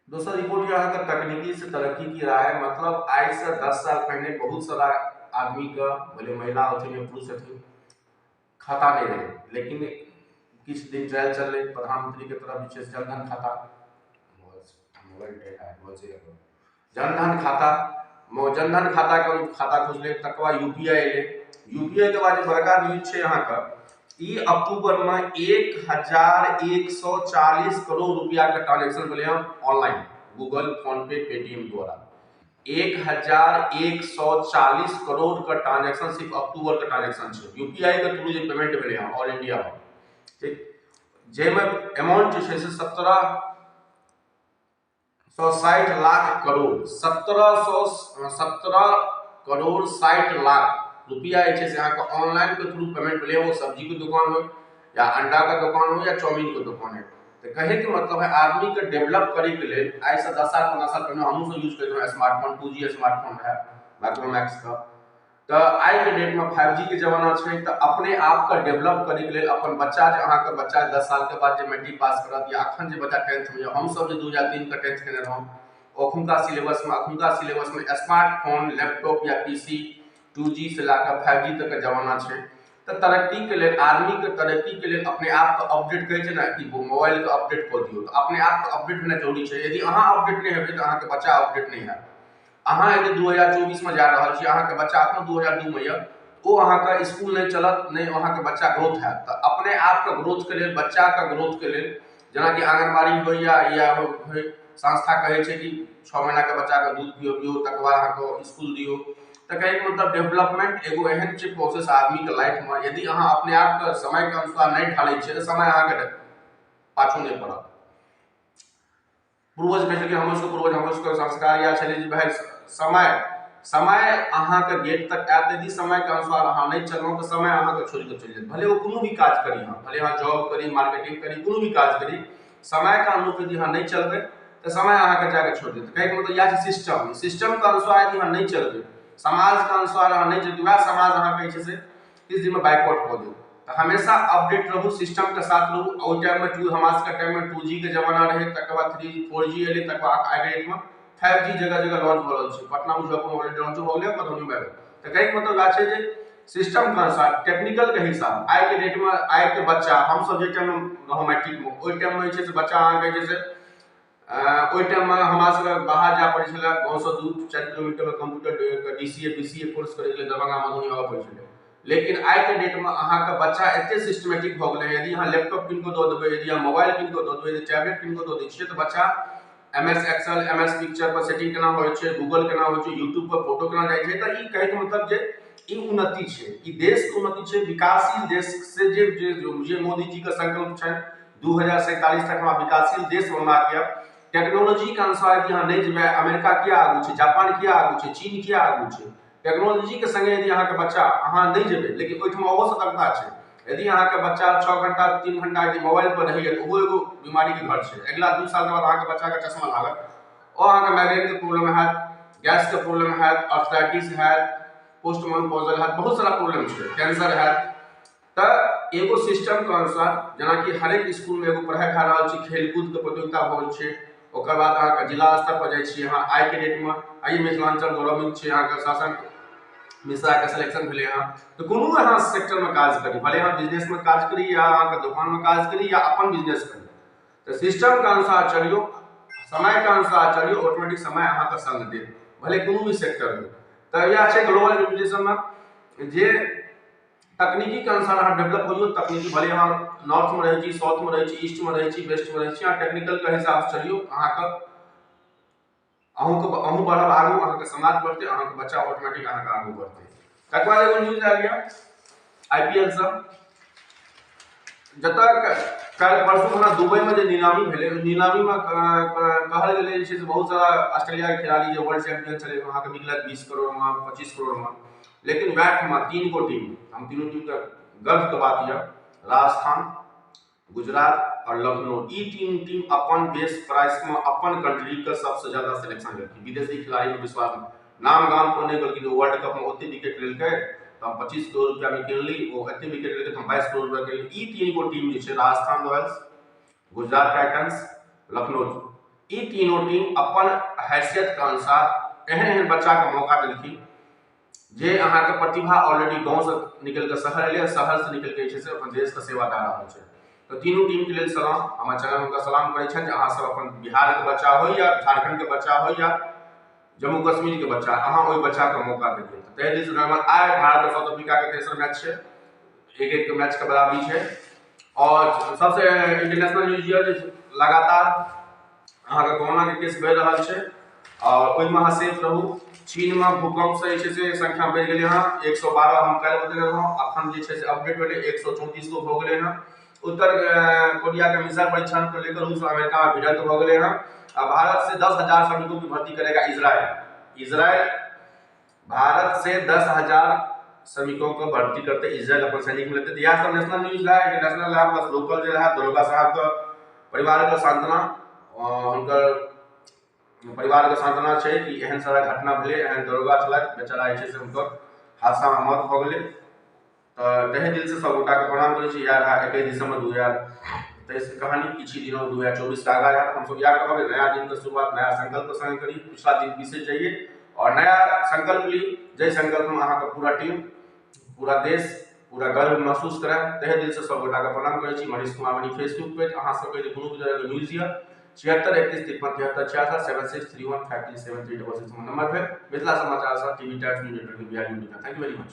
दोसर रिपोर्ट यऽ अहाँके तकनीकी से तरक्की की राह है। मतलब आइ से 10 साल पहिने बहुत सारा आदमीके, भले महिला होथिन या पुरुष हथिन, खाता नहि रहै, लेकिन किछु दिन ट्रायल चललै प्रधानमंत्री के तरफ जे छै जनधन खाता, जनधन खाता, जनधन खाता के खाता खुजलै, तकर बाद यूपीआई एलै। यूपीआई के बाद जे बड़का न्यूज छै अहाँके, ई अक्टूबर में 1140 करोड़ रुपया के ट्रांजेक्शन भेलै हँ ऑनलाइन गूगल फोन पे पेटीएम द्वारा। 1140 करोड़ के ट्रांजेक्शन सिर्फ अक्टूबर के ट्रांजेक्शन छै यूपीआई के थ्रू जे पेमेंट भेलै हँ ऑल इंडिया में, ठीक, जाहिमे अमाउंट जे छै से 1760 लाख करोड़, 1717 करोड़ 60 लाख रुपया जे छै से अहाँके ऑनलाइन के थ्रू पेमेंट भेलै। वो सब्जी के दुकान हो या अंडा के दुकान हो या चाउमीन के दुकान हो। तऽ कहैके मतलब है आदमी के डेवलप करैके लेल आइ से 10 साल 15 साल पहिने हमहूँ सब यूज करैत रहौं स्मार्टफोन, 2G smartphone रहै माइक्रोमैक्स के। तऽ आइके डेटमे 5G के जमाना छै, तऽ अपने आपके डेवलप करैके लेल अपन बच्चा जे अहाँके बच्चा 10 सालके बाद जे मैट्रिक पास करत या अखन जे बच्चा 10th में, हमसब जे 2003 के 10th केने रहौं, अखुनका सिलेबसमे स्मार्टफोन, लैपटॉप या PC 2G से लए कऽ 5G तक के जमाना छै। तऽ तरक्की के लेल, आदमी के तरक्की के लेल अपने आप के अपडेट कहै छै ने कि मोबाइल के अपडेट कऽ दियौ, तऽ अपने आप के अपडेट भेनाइ जरूरी छै। यदि अहाँ अपडेट नहि हेबै तऽ अहाँके बच्चा अपडेट नहि हैत। अहाँ यदि 2024 में जा रहल छी, अहाँके बच्चा अखनो 2002 में यऽ, ओ अहाँके स्कूल नहि चलत, नहि अहाँके बच्चा ग्रोथ हैत। तऽ अपने आपके ग्रोथ के लेल, बच्चाके ग्रोथ के लेल, जेनाकि आंगनबाड़ी होइ या होइ संस्था कहै छै कि 6 महीनाके बच्चाके दूध पियबियौ, तकर बाद अहाँके स्कूल दियौ। तऽ कहैके मतलब डेवलपमेंट एगो एहन छै प्रोसेस आदमीके लाइफमे, यदि अहाँ अपने आपके समयके अनुसार नहि ढालै छियै तऽ समय अहाँके पाछू नहि पड़त। पूर्वज कहै छलखिन, हमर सबके पूर्वज, हमर सबके संस्कार इएह छलै जे भाइ समय अहाँके गेट तक आयत, यदि समयके अनुसार अहाँ नहि चललहुँ तऽ समय अहाँके छोड़ि कऽ चलि जायत। भले ओ कोनो भी काज करी अहाँ, भले अहाँ जॉब करी, मार्केटिंग करी, कोनो भी काज करी, समयके अनुरूप यदि अहाँ नहि चलबै तऽ समय अहाँके जाके छोड़ि देत। कहैके मतलब इएह छै सिस्टम, सिस्टमके अनुसार यदि अहाँ नहि चलबै, समाजके अनुसार अहाँ नहि चलबै, वएह समाज अहाँके जे छै से किछु दिनमे बाइकआउट कऽ देत। तऽ हमेशा अपडेट रहू, सिस्टमके साथ रहू। ओहि टाइममे हमरा सबके टाइममे 2G के जमाना रहै, तकर बाद 3G 4G एलै, तकर बाद आइके डेटमे 5G जगह जगह लॉन्च भऽ रहल छै। पटना मुजफ्फरपुर ऑलरेडी लॉन्च भऽ गेलै, मधुबनी भए गेल। तऽ कहैके मतलब वएह छै जे सिस्टमके अनुसार, टेक्निकलके हिसाब आइके डेटमे आइके बच्चा, हमसब जे टाइममे रहौं मैट्रिकमे ओहि टाइममे जे छै से बच्चा अहाँके जे छै से ओहि टाइममे हमरा सबके बाहर जाय पड़ै छलै, गाँवसँ 2-4 किलोमीटरमे कंप्यूटर DCA BCA course करैके लेल दरभंगा मधुबनी आबऽ पड़ै छलै। लेकिन आइके डेटमे अहाँके बच्चा एते सिस्टमेटिक भऽ गेलै, यदि अहाँ लैपटॉप कीन कऽ दऽ देबै, यदि अहाँ मोबाइल कीन कऽ दऽ देबै, यदि टैबलेट कीन कऽ दऽ दै छियै तऽ बच्चा MS Excel, MS picture पर सेटिंग केना होइ छै, गूगल केना होइ छै, यूट्यूब पर फोटो केना जाइ छै। तऽ ई कहैके मतलब जे ई उन्नति छै, ई देशके उन्नति छै, विकासशील देश से जे जे मोदी जी के संकल्प छनि 2047 तक हमरा विकासशील देश बनबाक यऽ। टेक्नोलॉजी के अनुसार यदि अहाँ नहि जेबै, अमेरिका किया आगू छै, जापान किया आगू छै, चीन किया आगू छै, टेक्नोलॉजी के संगे यदि अहाँके बच्चा अहाँ नहि जेबै, लेकिन ओहिठाम ओहो सतर्कता छै। यदि अहाँके बच्चा 6 घंटा 3 घंटा यदि मोबाइल पर रहैया तऽ ओहो एगो बीमारी के घर छै। अगिला 2 साल के बाद अहाँके बच्चाके चश्मा लागत, ओ अहाँके माइग्रेन के प्रॉब्लम हैत, गैस के प्रॉब्लम हैत, अर्थराइटिस हैत, पोस्ट मेनोपॉजल हैत, बहुत सारा प्रॉब्लम छै, कैंसर हैत। तऽ एगो सिस्टम के अनुसार जेनाकि हरेक स्कूलमे एगो पढ़ाइ भए रहल छै, खेलकूद के प्रतियोगिता भऽ छै, ओकर बाद अहाँके जिला स्तर पर जाइ छी अहाँ। आइके डेटमे आइ मिथिलाञ्चल गौरवान्वित छै, अहाँके शासक मिश्राके सिलेक्शन भेलै हँ। तऽ कोनो अहाँ सेक्टरमे काज करी, भले अहाँ बिजनेसमे काज करी या अहाँके दोकानमे काज करी या अपन बिजनेस करी, तऽ सिस्टमके अनुसार चलियौ, समयके अनुसार चलियौ, ऑटोमेटिक समय अहाँके संग देत, भले कोनो भी सेक्टर हो। तऽ इएह छै ग्लोबल कम्पटिशनमे जे तकनीकी के अनुसार अहाँ डेवलप होइयो। तकनीकी भले अहाँ नॉर्थमे रहै छी, साउथमे रहै छी, ईस्टमे रहै छी, वेस्टमे रहै छी, अहाँ टेक्निकलके हिसाबसँ चलियौ, अहाँके अहूँ बढ़ब आगू, अहाँके समाज बढ़तै, अहाँके बच्चा ऑटोमेटिक अहाँके आगू बढ़तै। तकर बाद एगो न्यूज आयल यऽ IPL सँ, जतऽ काल्हि परसू खना दुबईमे जे नीलामी भेलै, ओहि नीलामीमे कहल गेलै जे छै से बहुत सारा ऑस्ट्रेलियाके खिलाड़ी जे वर्ल्ड चैंपियन छलै अहाँके बिकलक 20 करोड़मे, 25 करोड़मे, लेकिन वएहठमा 3 गो टीम, हम तीनू टीमके गर्वके बात यऽ, राजस्थान, गुजरात और लखनऊ, ई 3 टीम अपन बेस प्राइसमे अपन कंट्रीके सबसँ ज्यादा सिलेक्शन लेलखिन। विदेशी खिलाड़ीमे विश्वास नाम गाम पर नहि गेलखिन, वर्ल्ड कपमे ओते विकेट लेलकै तऽ हम 25 करोड़ रुपयामे किनली, ओ एते विकेट लेलकै तऽ हम 22 करोड़ रुपया किनली। ई 3 गो टीम जे छै, राजस्थान रॉयल्स, गुजरात टाइटन्स, लखनऊ, ई तीनों टीम अपन हैसियत के अनुसार एहन एहन बच्चा के मौका देलखिन जे अहाँके प्रतिभा ऑलरेडी गाँवसँ निकलि कऽ शहर एलै, शहरसँ निकलि कऽ जे छै से अपन देशके सेवा दए रहल छै। तऽ तीनू टीमके लेल सलाम, हमर चैनल हुनका सलाम करै छनि जे अहाँ सब अपन बिहारके बच्चा होइ या झारखण्डके बच्चा होइ या जम्मू कश्मीरके बच्चा, अहाँ ओहि बच्चाके मौका देलियै। तऽ तहे दिलसँ धन्यवाद। आइ भारत आओर साउथ अफ्रीकाके तेसर मैच छै, एक एक मैचके बराबरी छै। आओर सबसँ इंटरनेशनल न्यूज यऽ जे लगातार अहाँके कोरोनाके केस बढ़ि रहल छै आओर ओहिमे अहाँ सेफ रहू। चीनमे भूकम्पसँ जे छै से संख्या बढ़ि गेलै हँ, 112 हम काल्हि बतेने रहौँ, अखन जे छै से अपडेट भेलै 134 गो भऽ गेलै हँ। उत्तर कोरिया के मिसाइल परीक्षण को लेकर रूस और अमेरिका में भिड़ंत भऽ गेलै हँ। आ भारत से 10,000 श्रमिकों की भर्ती करेगा इजराइल। इजराइल भारत से 10,000 श्रमिकों को भर्ती करते इजराइल अपन सैनिक में लेते। इएह सब नेशनल न्यूज रहा, इंटरनेशनल रहा, प्लस लोकल जे रहा। दरोगा साहब के परिवार के सांत्वना, हुनकर परिवार के सांत्वना छै कि एहन सारा घटना भेलै, एहन दरोगा छलथि बेचारा जे छै से हुनकर हादसामे मौत भऽ गेलै। तऽ तहे दिलसँ सब गोटाके प्रणाम करै छी। इएह रहा 21 दिसम्बर 2023 के कहानी। किछु दिनों 2024 के आगाँ रहत। हमसब इएह कहब, नया दिन के शुरुआत नया संकल्प के संग करी, पिछला दिन बिसरि जाइए और नया संकल्प ली, जाहि संकल्प में अहाँके पूरा टीम, पूरा देश, पूरा गर्व महसूस कराए। तहे दिलसँ सब गोटाके प्रणाम करै छी। मनीष कुमार मणि फेसबुक पेज, अहाँ सबके यदि कोनो भी तरहके न्यूज यऽ 76 31 53 73 66 7631537366 नंबर भेल। मिथिला समाचार सँ TV Times news network Bihar news. Thank you very much.